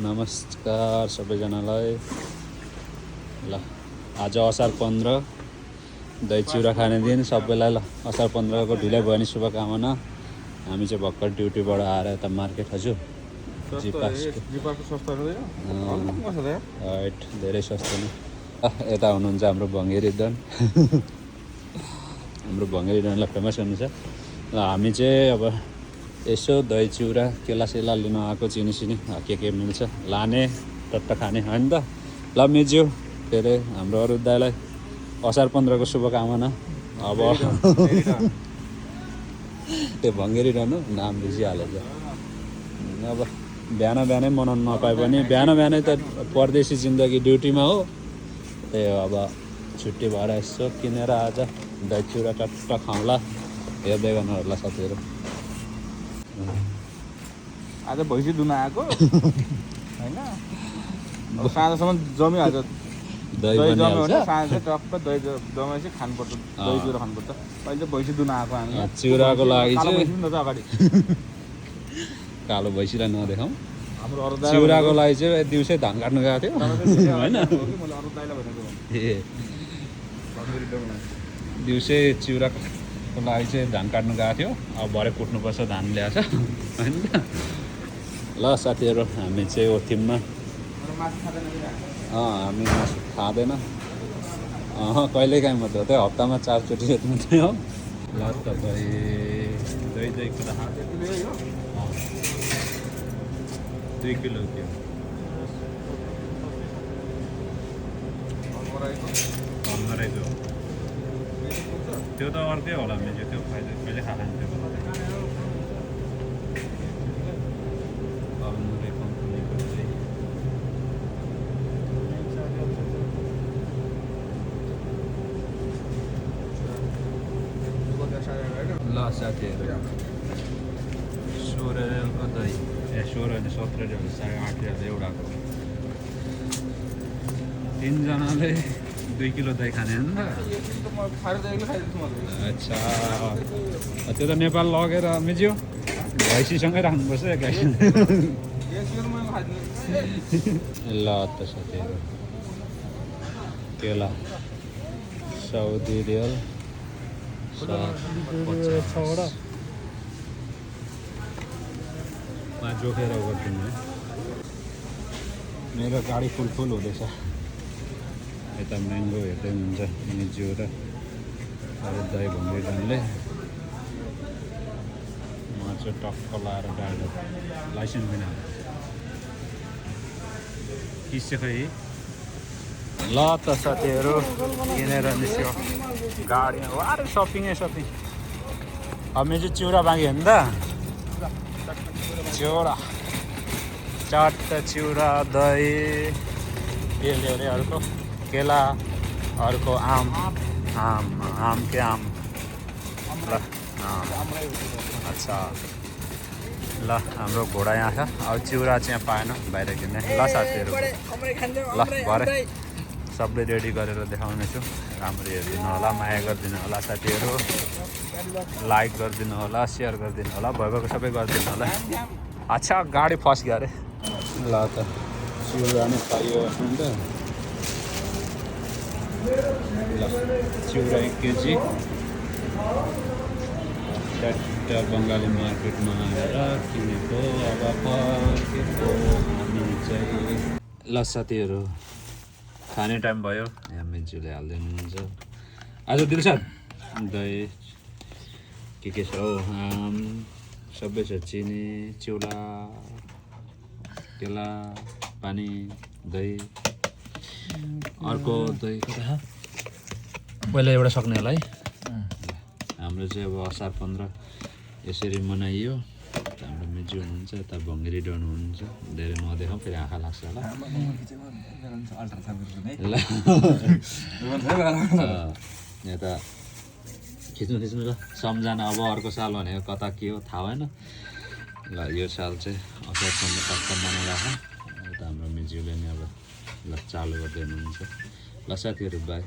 नमस्कार सबैजनालाई। ल आज असार 15 दही चिउरा खाने दिन सबैलाई। ल असार 15 को ढिलै भयो नि शुभकामना। हामी चाहिँ भर्खर ड्युटीबाट आएर यता मार्केट हजुर धेरै सस्तो नि। यता हुनुहुन्छ हाम्रो भङ्गेरी दन। हाम्रो भङ्गेरी दनलाई फेमस हुनुहुन्छ। ल हामी चाहिँ अब यसो दही चिउरा केलासेला लिन आएको, चिनी के मिल्छ लाने टट्ट खाने होइन त। ल मिज्यू के अरे हाम्रो अरू दाइलाई असार 15 को शुभकामना। अब त्यो भङ्गेरी रहनु नाम बिर्सिहालेछ। अब बिहानै मनाउनु नपाए पनि बिहानै त परदेशी जिन्दगी ड्युटीमा हो। त्यही हो, अब छुट्टी भएर यसो किनेर आज दही चिउरा टट्ट खाउँला। हेर्दै गर्नु होला साथीहरू। आज भैँसी दुन आएको होइन, साँझसम्म जमिहाल्छ। दही जम्यो भने साँझ चाहिँ टक्क दही जमेपछि खानुपर्छ, दही चिउरा खानुपर्छ। अहिले चाहिँ भैँसी दुन आएको हामी चिउराको लागि चाहिँ अगाडि कालो भैँसीलाई नदेखाउँ। हाम्रो अरू चिउराको लागि चाहिँ दिउँसै धान काट्नु गएको थियो होइन। दिउँसै चिउराको लागि चाहिँ धान काट्नु गएको थियो। अब भरे कुट्नुपर्छ, धान ल्याएछ होइन। ल साथीहरू हामी चाहिँ ओथिममा हामी मासु खाँदैन। कहिलेकाहीँ मात्र हो, त्यही हप्तामा 4 चोटि मात्रै हो। ल तपाईँ दही कुरा 2 किलो थियो। त्यो त अर्कै होला मेरो, त्यो कहिले खाएको थियो। ल साथीहरू 16 रेलको दही 16 17 रेल 8.5 रेल एउटाको। 3 जनाले 2 किलो दही खाने हो नि त। अच्छा त्यो त नेपाल लगेर मिज्यो भैँसीसँगै राख्नुपर्छ गाई। ल त साथीहरू केला साउदी रियल 50 जोखेर गरिदिनु है। मेरो गाडी फुल हुँदैछ। यता म्याङ्गो हेर्दै हुन्छ मिज्यू र अरू दही भङ्गेरी दनले। म चाहिँ टक्क लाएर डाइरेक्ट लाइसेन्स पनि हाल्छ किस खै। ल त साथीहरू किनेर निस्क्यो गाडी। अरे सपिङै सपिङ। अब मेरो चाहिँ चिउरा बाँकी हो नि त। चिउरा चट्ट चिउरा दही के ल्यायो अरे अर्को केला, अर्को आम के आम। ल अच्छा ल हाम्रो घोडा यहाँ छ। अब चिउरा चाहिँ यहाँ पाएन, बाहिर किन्ने। ल साथीहरू ल भरे सबै रेडी गरेर देखाउने छु। राम्ररी हेरिदिनु होला, माया गरिदिनु होला साथीहरू। लाइक गरिदिनु होला, सेयर गरिदिनु होला, भएको सबै गरिदिनु होला। अच्छा गाडी फस्यो अरे। ल त चिउरा नै पाइयो नि त। ल चिउरा 1 केजी बङ्गाली मार्केटमा आएर किनेको। अब फर्केको हामी चाहिँ। ल साथीहरू खाने टाइम भयो। यहाँ मिज्यूले हाल्दै हुनुहुन्छ। आज दिलसाद दही के छ हौ, आम सबै छ, चिनी चिउरा केला पानी दही। अर्को दही कता पहिला एउटा सक्ने होला है। हाम्रो चाहिँ अब असार 15 यसरी मनाइयो। हाम्रो मिज्यू हुनुहुन्छ, यता भङ्गेरी डन हुनुहुन्छ। धेरै नदेखाउँ फेरि आँखा लाग्छ होला। यता खिच्नु ल सम्झना। अब अर्को साल भनेको कता के हो थाहा भएन। ल यो साल चाहिँ असार 15 टक्क मनाइरहेको। यता हाम्रो मिज्यूले नि अब ल चालु गर्दै हुनुहुन्छ। ल साथीहरू बाई।